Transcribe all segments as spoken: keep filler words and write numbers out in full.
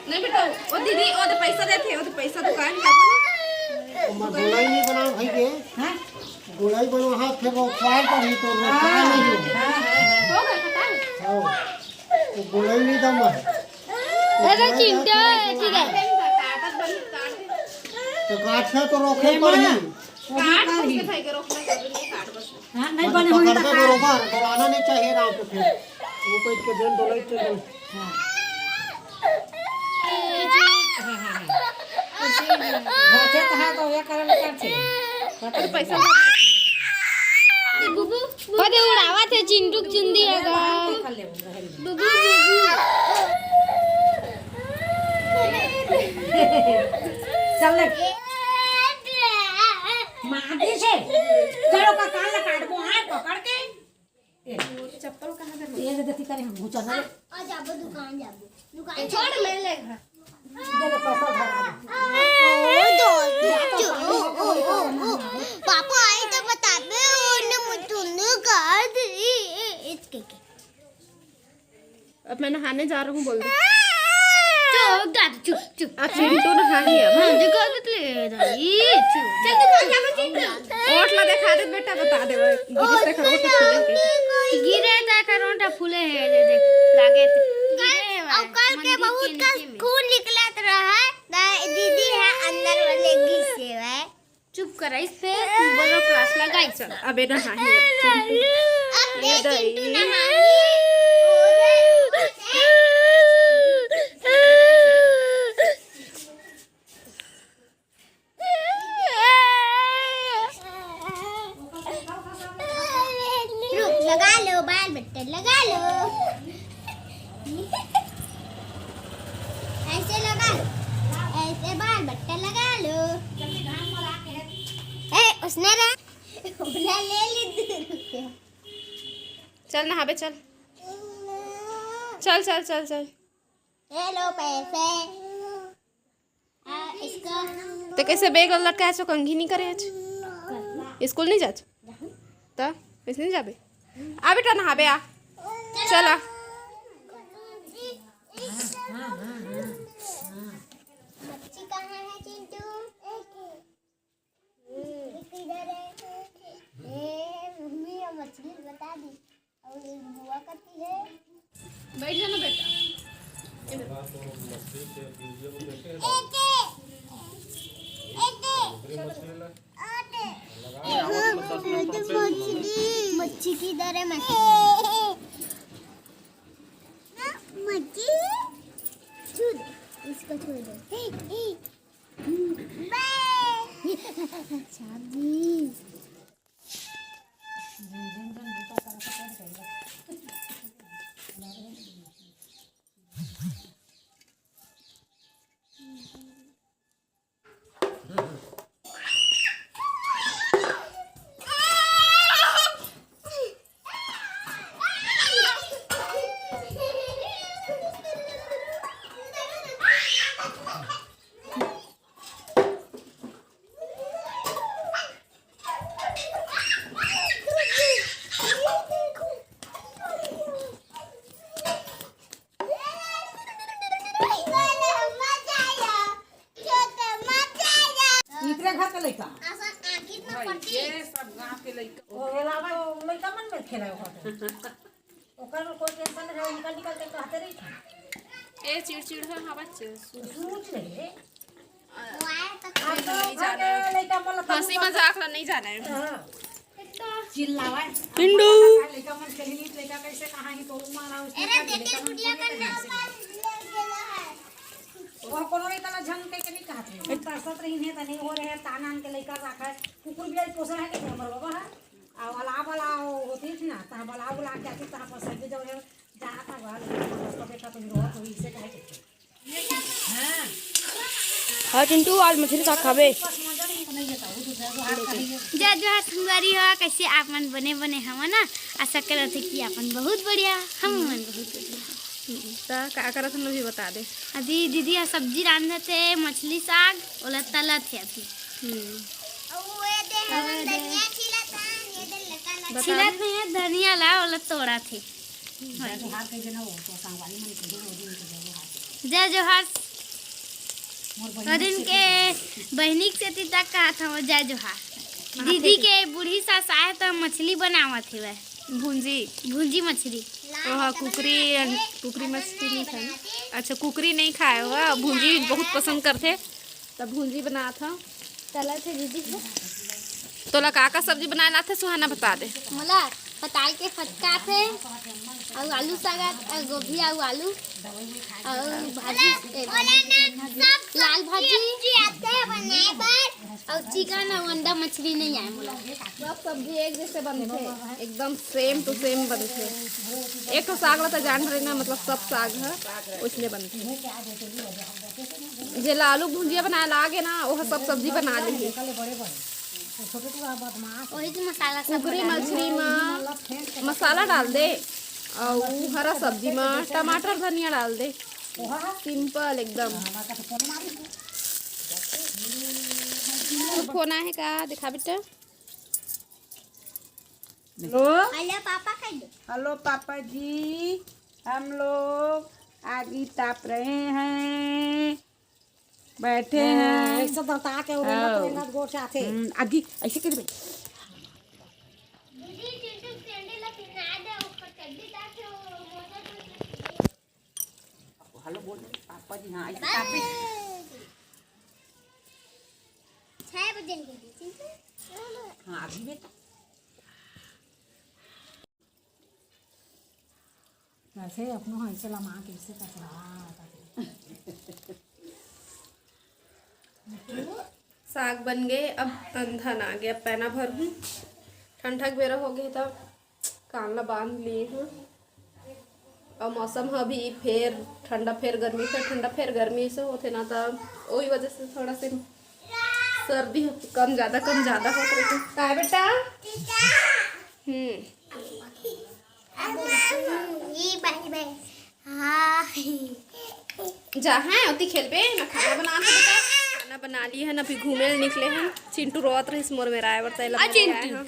नहीं बेटा, वो दीदी, वो तो पैसा देते, वो तो पैसा दुकान का। ओमा गोलाई नहीं बनाओ भाई के। हाँ? गोलाई बनवा, हाथ फिर वो ख्वाल पर ही तो वो हाँ, ख्वाल नहीं हो। हाँ, हाँ, हाँ। हो गया खत्म। हाँ। वो गोलाई नहीं दम है। अरे चिंटू, ठीक है। तो काटना तो रोके ए पर ही। माँ। काट उसके भाई के रोकना जरूरी है, काट बस। हाँ, नहीं बने होंगे तो पकड़ के काट। बरोबर डोलाना नहीं चाहिए ना, तो फिर वो कोई के दिन डोलाई के दिन। हाँ। भाषा तो है तो ये कारण कर छे। अरे पैसा बुबू, बुबू। अरे उड़ावा थे चिंटू चुंदी है गा। बुबू, बुबू। चल ले। मार दे छे। चलो का कान ला काटबो, हाँ, पकड़ के। ए, चप्पल कहाँ दे? ये दे, देखी करे हम घुचा ना रे। आ जाबो दुकान जाबो। दुकान ए, छोड़, मैं ले घर। दे दे, पैसा धरा दे। ओ, दो, ओ, ओ, ओ, ओ। पापा आई तो बताबे, उन्हें मुझे कर दे। इसके के। अब मैं नहाने जा रहा हूँ, बोल दे। चुप, दादी, चुप, चुप। अब चिंटू नहा लिया। हाँ, देखो, देख ले, दादी, चुप। चल, तू खा जा, चिंटू। ओट ला दिखा दे बेटा, बता दे, गिरे से करोट फूले के। गिरे से करोट फूले है, दे, देख, लागे थे। गिरे है, और कल के मंदिर बहुत के का नीचे में। खून निकलत रहा है, दा-, दीदी है अंदर वाले गिर से है। चुप कर, इस पे बोलो क्लास लगाई, चल। अबे नहा ही अब चिंटू। अब ये दे दई। चिंटू नहाई। रुक, लगा लो, बाल बट्टे लगा लो। ऐसे लगा लो, ऐसे बाल बट्टे लगा लो। ए, उसने रे, बोला ले ली दो रुपया। चल नहाबे, चल। चल, चल, चल, चल। ये लो पैसे। आ, इसका ते कैसे बैग लटकाए छो, कंघी नहीं करे आज? स्कूल नहीं जाच? त कैसे नहीं जाबे? आ बेटा, नहाबे आ। चल आ। मच्छी कहाँ है चिंटू? एक इधर है। ए, मम्मी, ये मछली बता दी। और ये बुआ करती है। बैठ जाना बेटा। मच्छी, मच्छी किधर है? मच्छी, मच्छी। छोड़, इसको छोड़ दो। ए, ए। बाय। चाबी। इकरे घर के लइका। ये सब गांव के लइका। ओ, एला तो लइका मन में खेला होता। ओकर में कोई टेंशन नहीं, निकल निकल के कहते रही थी। ए चिड़चिड़ है, हाँ बच्चे। सोच ले। आप तो नहीं घर जाना के है। लइका मन हंसी मजाक ला नहीं जाना है। हाँ। चिल्लावा। पिंडू। लइका मन खेली नहीं, लइका कैसे कहाँ ही तो मारा उसने अरे, कर देखे लइका मन गुड़िया खेले करना कैसे? वो कोनो नहीं तना झंग के, के नहीं कहत रही। तरसत रही है, तनी हो रहे, तान आन के लइका राखे। कुकुर बिलाई पोसे है कि हमर बाबा है? आ, वाला, वाला होती थी ना, तहाँ वाला, वाला क्या थी, तहाँ पर सब्जी जो है, जाना था, वाला, उसको देखा तो रोहत हुई, इसे कहे के। हाँ। हाँ, चिंटू, आज मछली साग खाबे। जय जोहार संगवारी हो, कैसे आप मन बने बने हवा ना? आशा करत है कि आप मन बहुत बढ़िया, हम मन बहुत बढ़िया। त का करत हम लोग भी बता दे। अभी दीदी ह सब्जी रांधत हे, मछली साग, ओला तलत हे अभी। हम्म। अउ ये दे हमन धनिया छिलत हन, ये दे लता लता। बता। छिलत नहीं है, धनिया ला, ओला तोड़त हे। जय जोहार कह देना, वो तो संगवारी मन के दिन, वो दिन के जय जोहार। जय जोहार। अउ इनके बहिनी के सेती तक कहत हव, जय जोहार। दीदी के बूढ़ी सास आए त मछली बनावत हेवय। भुंजी। भुंजी मछली। ओह, कुकरी, कुकरी मछली नहीं खाए। अच्छा, कुकरी नहीं खाए हो, भुंजी बहुत पसंद करथे, त भुंजी बनात हव। चलत हे दीदी। तोला का का सब्जी बनाए ला आथे, सुहाना, बता दे। मोला पताल के फटका आथे, अउ आलू साग आथे, अउ गोभी अउ आलू, अउ भाजी, ए, लाल भाजी, अउ चिकन अउ अंडा मछली नहीं आए मोला। सब सब्जी एक जैसे बनथे, एकदम same to same बनथे। एक ठो साग ला त जान रहे ना, मतलब सब साग ह ओइसने बनथे। जेला आलू भुंजिया बनाए ला आगे ना, ओह सब सब्जी बना लेही। वही तो मसाला सब कुकरी बना मछली मा मसाला डाल दे, अउ हरा सब्जी मा टमाटर धनिया डाल दे, simple एकदम। फोन आहे का, दिखा बेटा। हेलो। हेलो पापा, कह दो। हेलो पापा जी, हम लोग आगी ताप रहे हैं, बैठे हैं। ऐसा दता के और हाँ। रेंगत गोर चाहते। हम्म, आगी ऐसे कर दे। दीदी, चिंटू के सैंडल ला पहना दे, ऊपर चड्डी डाल के वो मोजा तो हेलो बोल दे, पापा जी, हाँ, ऐसे तापे। छह बजे निकल गई, ठीक है? हाँ, अभी बेटा। वैसे अपनो हाँ, ऐसे लमा के, ऐसे कचरा। साग बन गए, अब अंधन आ गया, पैना भर हूँ। ठंडा के बेरा हो गया, तब कान ला बांध लिए हूँ। अउ मौसम ह अभी फेर ठंडा, फेर गर्मी, फेर ठंडा, फेर गर्मी, ऐसे होथे ना, त ओही वजह से थोड़ा से सर्दी ह कम ज्यादा, कम ज्यादा होत रहिथे। काय बेटा? हम्म। ये बाय बाय। हाँ। जा, हैं, ओती खेलबे ना, खाना बना के बेटा। खाना बना लिए हन, अभी घूमे ल निकले हन। चिंटू रोवत रहिस मोर मेर आए बर, तैला आ, चिंटू।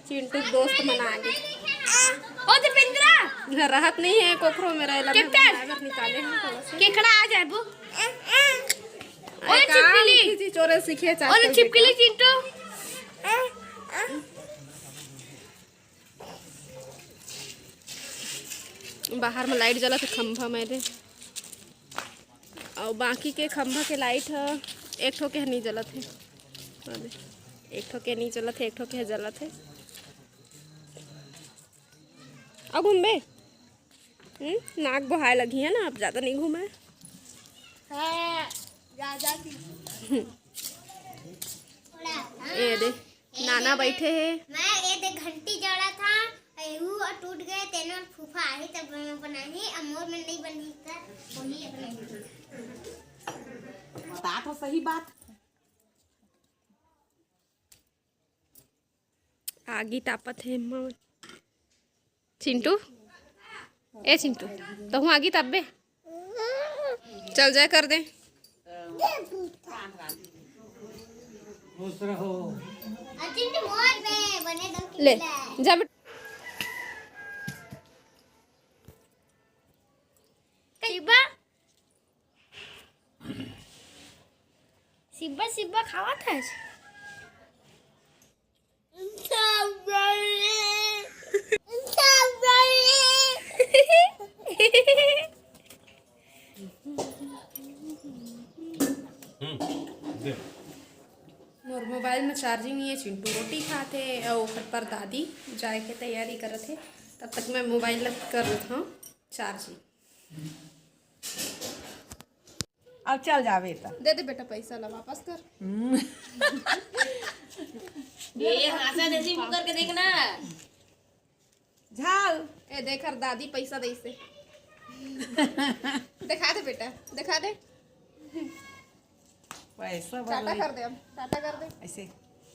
चिंटू दोस्त मन आगे। ओ दीपेंद्रा! रहत नहीं है कोखरो में, रहला में कितना? बाहर निकाले हैं थोड़ा सा। केकड़ा आ जाए वो। अरे ओए का छिपकली! मुखी जी चोरे सीखे ओए चाहते छिपकली बेटा। चिंटू! बाहर में लाइट जलत हे खंभा में रे। अउ बाकी के खंभा के लाइट ह, एक ठो के ह नहीं जलत हे। अरे, एक ठो के नहीं जलत हे, एक ठो के ह जलत हे। अब घूमबे? हम्म, नाक बोहाए लगी है ना, अब ज्यादा नहीं घूमे। हाँ, ज्यादा नहीं। ये दे, नाना बैठे हे। मैं ये दे घंटी जड़ा था, एहू और टूट गए, तेनो फूफा आही तब मैं बनाही, अब मोर में नहीं बनी त वही बनाही। बता तो सही बात। आगी तापत हे एम्मा। चिंटू, ए चिंटू, तहूँ आगी तापबे? चल जाए कर दे। खुश रहो। ले, जा बेटा। शिब्बा, शिब्बा खावत हस? हम्म, दे। मोर मोबाइल में चार्जिंग नहीं है, चिंटू रोटी खात हे अउ ओकर पर दादी जाए के तैयारी करत हे। तब तक मैं मोबाइल ला कर लेत हूँ चार्जिंग। अब चल जावे त। दे दे बेटा, पैसा ला वापस कर। हम्म। ये हासा जैसी मुंह करके देखना। झाल। ए, देख हर दादी पैसा दइसे। दिखा दे बेटा, दिखा दे। पैसा टाटा वाला कर दे, अब टाटा कर दे। ऐसे।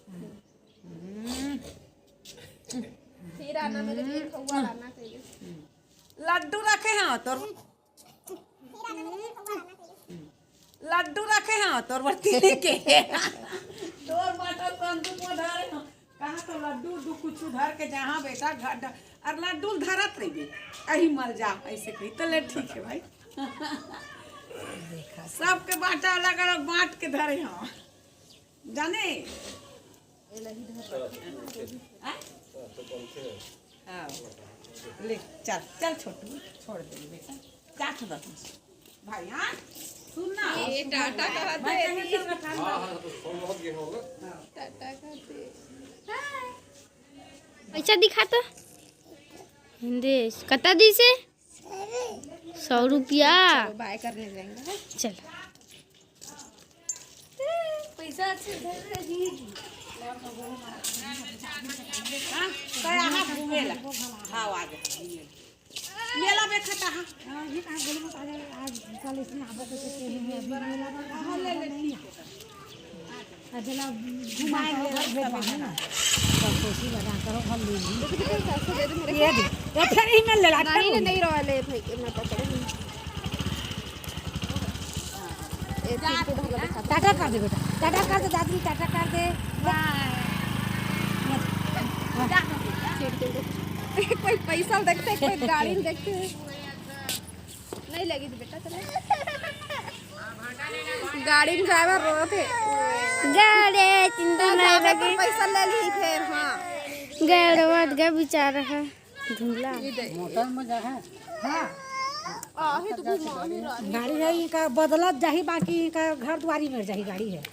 हम्म। फिर आना मेरे लिए, खौआ लाना चाहिए। लड्डू रखे हैं तोर, लड्डू रखे हैं तोर बर्ती लेके। तोर बर्तन संदूक में धरे हैं। कहाँ तो लड्डू उड्डू कुछ धर के जहाँ बेटा घर ड-, और लड्डू धरत रहिबे। अही मल जा, ऐसे कही। तो ले, ठीक है भाई। सबके बांटा अलग अलग बांट के धरे हम, जाने। आय? हाँ। ले, चल, चल छोटू, छोड़ दे बेटा। जा तो दस भाई, हाँ? सुन ना। ये टाटा कहत मैं हे। कहे तो रखा हाँ, हाँ, तो फोन बहुत ये होगा। टाटा कहत हे। पैसा दिखा तो। हिंदेश, कता दिसे? सौ रुपया। चलो, बाय करने जाएंगे, हाँ? चल। पैसा अच्छे से दे दीजिए। हाँ, कहे हाँ, घूमे ला। हाँ, आ जा, घूमे ला। मेला में खाता हाँ। हाँ, ये कहाँ बोले मत आ जाए, आज कल इसमें आबो को तो कहीं नहीं, अभी मेला में हाँ, ले ले, ठीक है। अगला घुमा के घर भेजवा है ना। तो कोसी बना करो, हम ले ली। ये दे, ये फिर ही मिल ले, नहीं, नहीं, नहीं रहा, ले भाई, मैं पकड़ूंगी। ए, चिंटू ढाला दिखा दे। टाटा कर दे बेटा, टाटा कर दे दादी, टाटा कर दे। बाय। चिंटू। कोई पैसा देखते, कोई गाड़ी देखते। नहीं लगी थी बेटा, चलो। गाड़ी में ड्राइवर रोत हे। गाड़ी चिंता तो नहीं जाबे लगी। पर पैसा ले ली फिर, हाँ। गड़वत गा बेचारा है। धुंधला। मोटर में जा है। हाँ। आहे तो घुमा नहीं रहा। गाड़ी है, इनका बदलत जाही, बाकी इनका घर दुआरी में जाही गाड़ी है।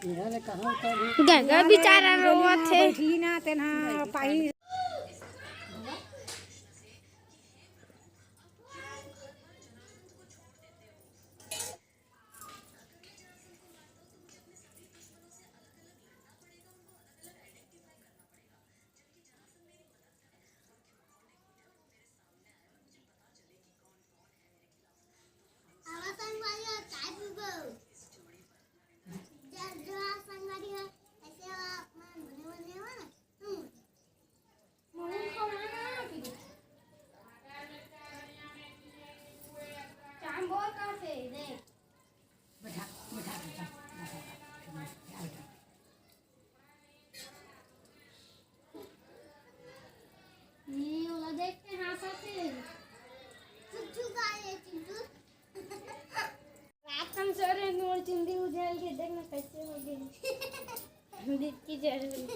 इन्होंने कहा उतर भी गंगा बेचारा रोवत हे। बैठी ना, तेना पाही। आवा संगवारी हो, चाय पीबो। जब जो आ संगवारी हो, ऐसे आप मन बने बने हो ना, तुम। मम्मी को ना, ना, ना, पीबो। चाय बहुत कम से, देख। बैठा, बैठा, बैठा, बैठा, बैठा। ये वाला देख के हंसत हे। चुच्चू का ये चिंटू? रात हम सो रहे, मोर चुंदी उझल के, देखना कैसे हो गई। दिखती जरूर।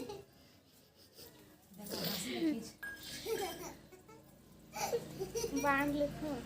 बांध लेते हैं।